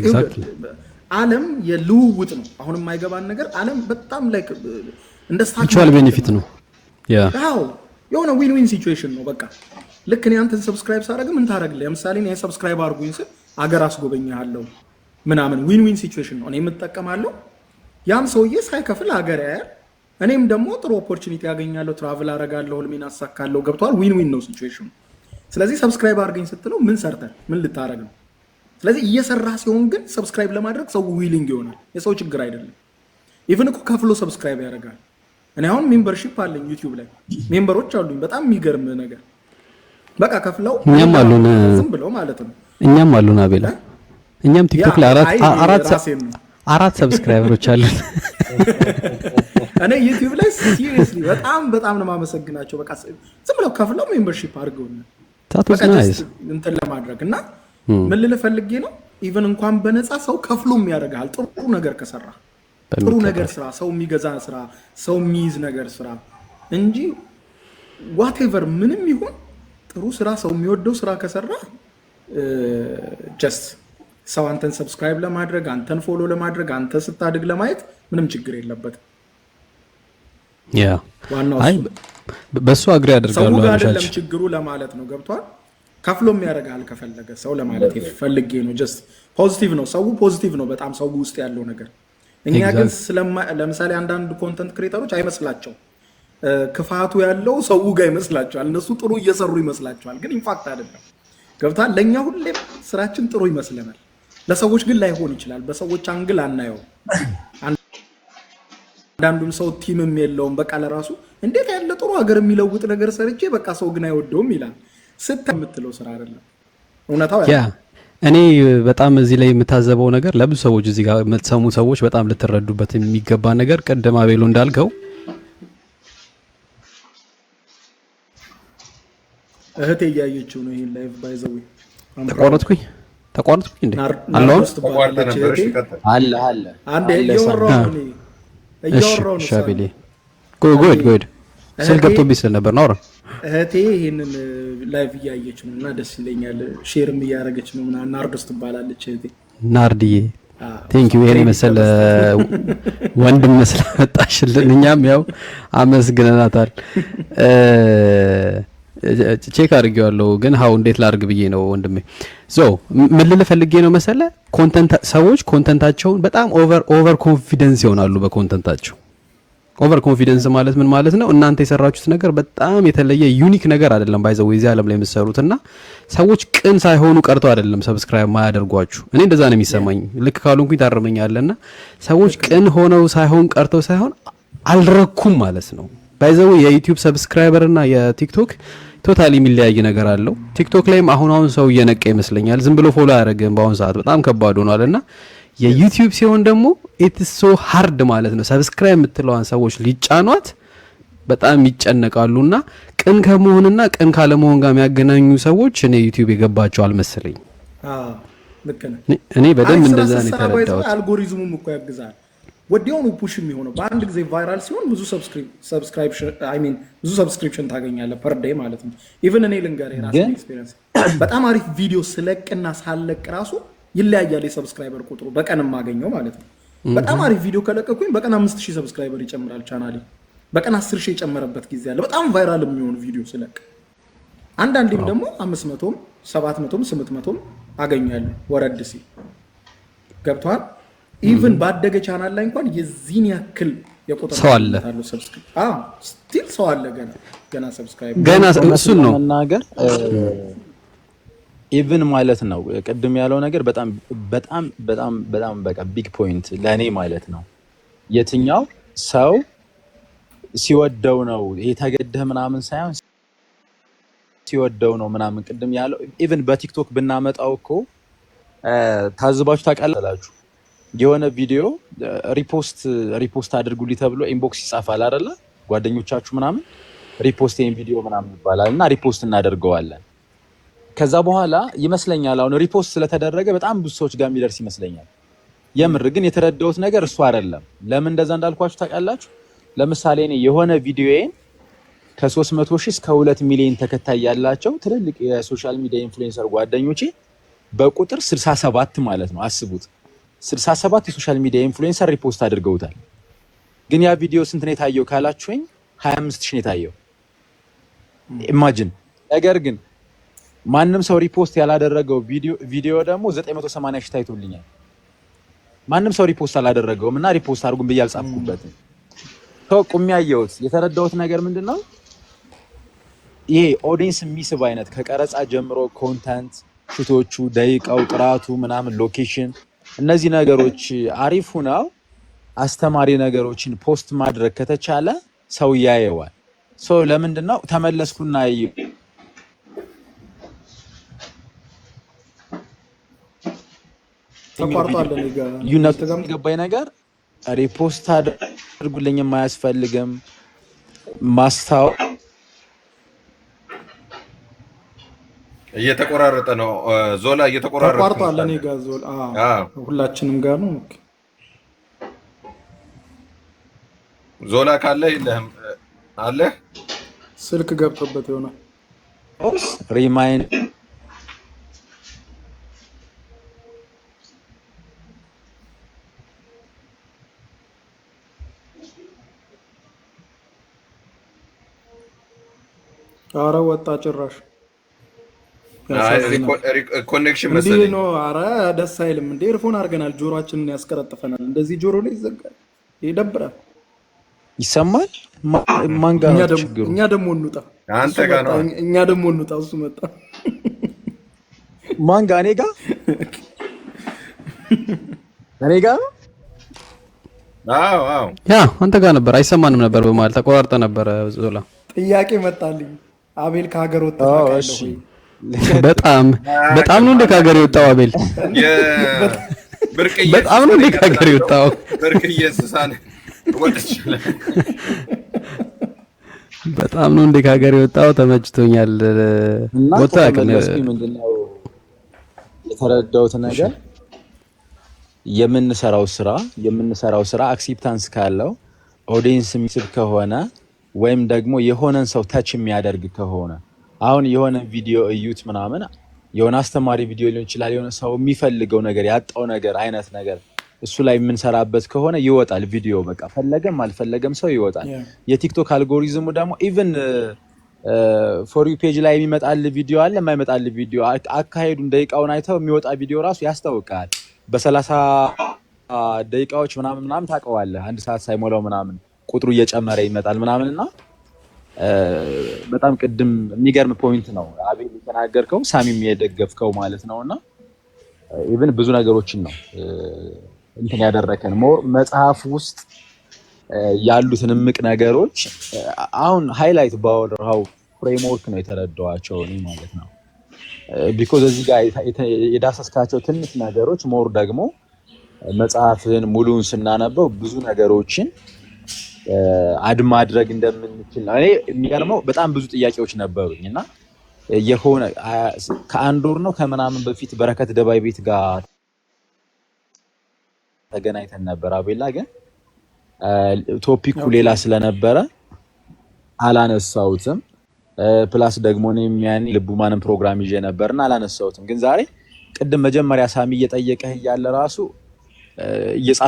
Exactly. ዓለም የልውውጥ ነው። አሁን የማይገባን ነገር ዓለም በጣም like እንደ stock mutual market benefit ነው። ነው፣ yeah. አዎ፣ የሆነ win win situation ነው። በቃ ልክ እኔ አንተን subscribe ሳደርግ ምን ታደርግልህ? ለምሳሌ እኔ subscribe አድርጉኝ ስል አገር አስጎበኛለሁ ምናምን፣ win win situation ነው። እኔ የምጠቀማለሁ፣ ያም ሰውዬ ሳይከፍል ሀገር ያያል። እኔም ደግሞ ጥሩ opportunity ያገኛለሁ፣ travel አረጋለሁ፣ ህልሜን አሳካለሁ። ገብቶሃል? Win win ነው situation ኑ። ስለዚህ subscribe አድርገኝ ስትለው ምን ሰርተህ ምን ልታደርግ ነው? ስለዚህ እየሰራ ሲሆን ግን subscribe ለማድረግ ሰው willing ይሆናል። የሰው ችግር አይደለም። Even እኮ ከፍሎ subscribe ያደርጋል። እኔ አሁን membership አለኝ፣ YouTube ላይ member ኦች አሉኝ። በጣም የሚገርም ነገር በቃ ከፍለው እኛም አሉን። ዝም ብለው ማለት ነው። እኛም አሉን አቤላ፣ እኛም TikTok ላይ አራት አይ አራት ራሴን ነው። አራት subscriber ኦች አሉን። እኔ YouTube ላይ seriously በጣም በጣም ነው የማመሰግናቸው። በቃ ዝም ብለው ከፍለው membership አድርገውኛል። That was በቃ nice. Just እንትን ለማድረግ። እና ምን ልልህ ፈልጌ ነው፣ even እንኳን በነፃ ሰው ከፍሎም ያደርግሃል። ጥሩ ነገር ከሰራ፣ ጥሩ ነገር ስራ፣ ሰው የሚገዛ ስራ፣ ሰው የሚይዝ ነገር ስራ እንጂ whatever ምንም ይሁን ጥሩ ስራ፣ ሰው የሚወደው ስራ ከሰራ just ሰው አንተን subscribe ለማድረግ፣ አንተን follow ለማድረግ፣ አንተ ስታድግ ለማየት ምንም ችግር የለበትም። ዋናው አይ እሱ ነው። በእሱ agree ሰው አደርጋለሁ። ጋር አይደለም አበሻች ችግሩ ለማለት ነው። ገብቷል። ከፍሎም ያደርግሃል ከፈለገ ሰው ለማለት ፈልጌ ነው። Just positive ነው፣ ሰው positive ነው በጣም ሰው ውስጥ ያለው ነገር። እኛ ግን ለምሳሌ አንዳንድ content creator ኦች አይመስላቸው፣ ክፋቱ ያለው ሰው ጋር ይመስላቸዋል። እነሱ ጥሩ እየሰሩ ይመስላቸዋል፣ ግን in fact አይደለም። ገብቷል። ለእኛ ሁሌም ስራችን ጥሩ ይመስለናል፣ ለሰዎች ግን ላይሆን ይችላል። በሰዎች angle አናየው። አንዳንዱም ሰው team ም የለውም። በቃ ለራሱ እንዴት ያለ ጥሩ ሀገር የሚለውጥ ነገር ሰርቼ በቃ ሰው ግን አይወደውም ይላል። ስታ የምትለው ስራ አይደለም እውነታው ያ። Yeah፣ እኔ በጣም እዚህ ላይ የምታዘበው ነገር፣ ለብዙ ሰዎች፣ እዚህ ጋር የምትሰሙ ሰዎች በጣም ልትረዱበት የሚገባ ነገር፣ ቅድም አቤሎ እንዳልከው እህቴ እያየችው ነው ይሄን live by the way. ተቋረጥኩኝ ተቋረጥኩኝ እንዴ? አለሁ። ናርዶስ ተቋርጠ ትባላለች ነበር። እህቴ። እሺ ቀጥል። አለ አለ። አንዴ አለ። እያወራሁ ነው እኔ። እሺ። እያወራሁ ነው። እሺ። ሳሚ። አቤሌ፣ go ahead, go ahead። ስልክ ገብቶብኝ ስለነበር ነው። አውራ። እህቴ ይሄንን live እያየች ነው እና ደስ ይለኛል። Share ም እያደረገች ነው ምናምን። ናርዶስ ትባላለች እህቴ። ናርድዬ፣ thank you ይሄን የመሰለ ወንድም ስለመጣሽልን እኛም ያው አመስግነናታል። Check አድርጌዋለሁ ግን how እንዴት ላድርግ ብዬ ነው ወንድሜ። So ምን ልልህ ፈልጌ ነው መሰለ፣ content ሰዎች content ኣቸውን በጣም over confidence ይሆናሉ በ content ኣቸው። Over confidence ማለት ምን ማለት ነው? እናንተ የሰራችሁት ነገር በጣም የተለየ unique ነገር አይደለም። By the way እዚህ ዓለም ላይ የምትሰሩት እና ሰዎች ቅን ሳይሆኑ ቀርተው አይደለም subscribe ማያደርጓችሁ። እኔ እንደዛ ነው የሚሰማኝ። ልክ ካልሆንኩኝ ታርመኛለህ። ሰዎች ቅን ሆነው ሳይሆን ቀርተው ሳይሆን አልረኩም ማለት ነው። By the way የ YouTube subscriber እና የ TikTok totally የሚለያይ ነገር አለው። TikTok ላይም አሁን አሁን ሰው እየነቃ ይመስለኛል። ዝም ብሎ follow አያደርግም። በአሁን ሰዓት በጣም ከባድ ሆኗል እና የ YouTube ሲሆን ደግሞ it's so hard ማለት ነው። Subscribe የምትለዋን ሰዎች ሊጫኗት በጣም ይጨነቃሉና ቅን ከመሆንና ቅን ካለመሆን ጋር የሚያገናኙ ሰዎች እኔ YouTube የገባቸው አልመሰለኝ። ልክ ነህ። እኔ በደንብ አሪፍ ስራ እንደዛ ነው ስትሰራ by the way የተረዳሁት። አልጎሪዝሙም እኮ ያግዛል። ወዲያውኑ push የሚሆነው በአንድ ጊዜ viral ሲሆን ብዙ subscription፣ I mean ብዙ subscription ታገኛለህ per day ማለት ነው። Even እኔ ልንገርህ የራሴን experience፣ በጣም አሪፍ ቪዲዮ ስለቅና ሳለቅ ራሱ ይለያያል የ subscriber ቁጥሩ በቀን የማገኘው ማለት ነው። በጣም አሪፍ ቪዲዮ ከለቀኩኝ በቀን 5,000 subscriber ይጨምራል ቻናሌ። በቀን 10,000 የጨመረበት ጊዜ አለ። በጣም viral የሚሆኑ ቪዲዮ ስለቅ። አንዳንዴም ደግሞ 500ም 700ም 800ም አገኛለሁ ወረድ ሲል፣ ገብቶሃል። Even ባደገ ቻናል ላይ እንኳን የዚህን ያክል የቁጥር ሰው አለ። Still ሰው አለ፣ ገና ገና subscribe ገና እውነት እሱን ነው። ለመናገር even ማለት ነው ቅድም ያለው ነገር በጣም በጣም በጣም በጣም በቃ big point ለእኔ ማለት ነው። የትኛው ሰው ሲወደው ነው፣ ይሄ ተገደህ ምናምን ሳይሆን ሲወደው ነው ምናምን ቅድም ያለው፣ even በ TikTok ብናመጣው እኮ ታዝባችሁ ታውቃላችሁ። የሆነ ቪዲዮ repost repost አድርጉልኝ ተብሎ inbox ይጻፋል አይደለ? ጓደኞቻችሁ ምናምን repost ይሄን ቪዲዮ ምናምን ይባላል እና repost እናደርገዋለን። ከዛ በኋላ ይመስለኛል አሁን repost ስለተደረገ በጣም ብዙ ሰዎች ጋር የሚደርስ ይመስለኛል። የምር ግን የተረዳሁት ነገር እሱ አይደለም። ለምን እንደዛ እንዳልኳችሁ ታውቃላችሁ? ለምሳሌ እኔ የሆነ ቪዲዮዬን ከ300 ሺህ እስከ 2 ሚሊዮን ተከታይ ያላቸው ትልልቅ የ social media influencer ጓደኞቼ በቁጥር 67 ማለት ነው። አስቡት፣ 67 የ social media influencer repost አድርገውታል። ግን ያ ቪዲዮ ስንት ነው የታየው ካላችሁኝ 25 ሺህ ነው የታየው። Imagine። ነገር ግን ማንም ሰው repost ያላደረገው ቪዲዮ ደግሞ 980 ሺህ ታይቶልኛል። ማንም ሰው repost አላደረገውም እና repost አድርጉን ብዬ አልጻፍኩበትም። ሰው ቁሜ ያየሁት የተረዳሁት ነገር ምንድን ነው? ይሄ audience የሚስብ አይነት ከቀረጻ ጀምሮ content shoot ኦቹ፣ ደቂቃው፣ ጥራቱ ምናምን፣ location፣ እነዚህ ነገሮች አሪፍ ሁነው አስተማሪ ነገሮችን post ማድረግ ከተቻለ ሰው ያየዋል። So ለምንድን ነው ተመለስኩና ተቋርጧል። እኔ ጋር ልዩነቱ አንተ ጋርም የገባኝ ነገር repost አድርጉልኝም አያስፈልግም። ማስታወ እየተቆራረጠ ነው ዞላ፣ እየተቆራረጠ ተቋርጧል። እኔ ጋር ዞል ሁላችንም ጋር ነው። Okay። ዞላ ካለ የለህም አለ። ስልክ ገብቶበት ይሆናል። Remind አረ ወጣ ጭራሽ። ያሳዝናል። Connection እንዲህ መሰለኝ። ነው። አረ ደስ አይልም እንዴ! Earphone አድርገናል፣ ጆሮአችንን ያስቀረጥፈናል። እንደዚህ ጆሮ ላይ ይዘጋል፣ ይደብራል። ይሰማል። ማን ጋር እኛ ነው ደግሞ ችግሩ? እኛ ደግሞ እንውጣ፣ አንተ እሱ ጋር መጣ። ነው። እኛ ደግሞ እንውጣ፣ እሱ መጣ። ማን ጋር? እኔ ጋር እኔ ጋር ነው። አዎ። Yeah፣ አንተ ጋር ነበር፣ አይሰማንም ነበር፣ በመሀል ተቆራርጠ ነበረ ዞላ። ጥያቄ መጣልኝ። አቤል ከሀገር ወጥተህ ኦ፣ ታውቃለህ እሺ ወይ? በጣም በጣም ነው እንደ ከሀገር የወጣው አቤል፣ ብርቅዬ በጣም ነው እንደ ከሀገር የወጣው። ብርቅዬ እንስሳን ወጥቻለሁ። በጣም ነው እንደ ከሀገር የወጣው። ተመችቶኛል። እና ወጥቶ አያውቅም። ከተመለስኩኝ ምንድነው የተረዳሁት ነገር የምንሰራው ስራ acceptance ካለው፣ audience የሚስብ ከሆነ፣ ወይም ደግሞ የሆነን ሰው touch የሚያደርግ ከሆነ፣ አሁን የሆነ ቪዲዮ እዩት ምናምን፣ የሆነ አስተማሪ ቪዲዮ ሊሆን ይችላል። የሆነ ሰው የሚፈልገው ነገር ያጣው ነገር አይነት ነገር እሱ ላይ የምንሰራበት ከሆነ ይወጣል ቪዲዮ። በቃ ፈለገም አልፈለገም ሰው ይወጣል። የቲክቶክ አልጎሪዝሙ ደግሞ even for you page ላይ የሚመጣል ቪዲዮ አለ፣ የማይመጣል ቪዲዮ፣ አካሄዱን ደቂቃውን አይተው የሚወጣ ቪዲዮ ራሱ ያስታውቃል። በ30 ደቂቃዎች ምናምን ምናምን ታውቀዋለህ። አንድ ሰዓት ሳይሞላው ምናምን ቁጥሩ እየጨመረ ይመጣል ምናምን። እና በጣም ቅድም የሚገርም point ነው አቤል የተናገርከው፣ ሳሚም የደገፍከው ማለት ነው። እና even ብዙ ነገሮችን ነው እንትን ያደረከን more መጽሐፍ ውስጥ ያሉትን እምቅ ነገሮች አሁን highlight ባወራው framework ነው የተረዳኋቸው እኔ ማለት ነው። Because እዚህ ጋር የዳሰስካቸው ትንሽ ነገሮች more ደግሞ መጽሐፍን ሙሉውን ስናነበው ብዙ ነገሮችን add ማድረግ እንደምንችል ነው። እኔ የሚገርመው በጣም ብዙ ጥያቄዎች ነበሩኝ እና የሆነ ከአንድ ወር ነው ከምናምን በፊት በረከት ደባይ ቤት ጋር ተገናኝተን ነበር። አቤላ ግን topic ኡ ሌላ ስለነበረ አላነሳሁትም። Plus ደግሞ እኔም ያኔ ልቡማንም ፕሮግራም ይዤ ነበርና አላነሳሁትም። ግን ዛሬ ቅድም መጀመሪያ ሳሚ እየጠየቀህ እያለ ራሱ እየጻፍኩ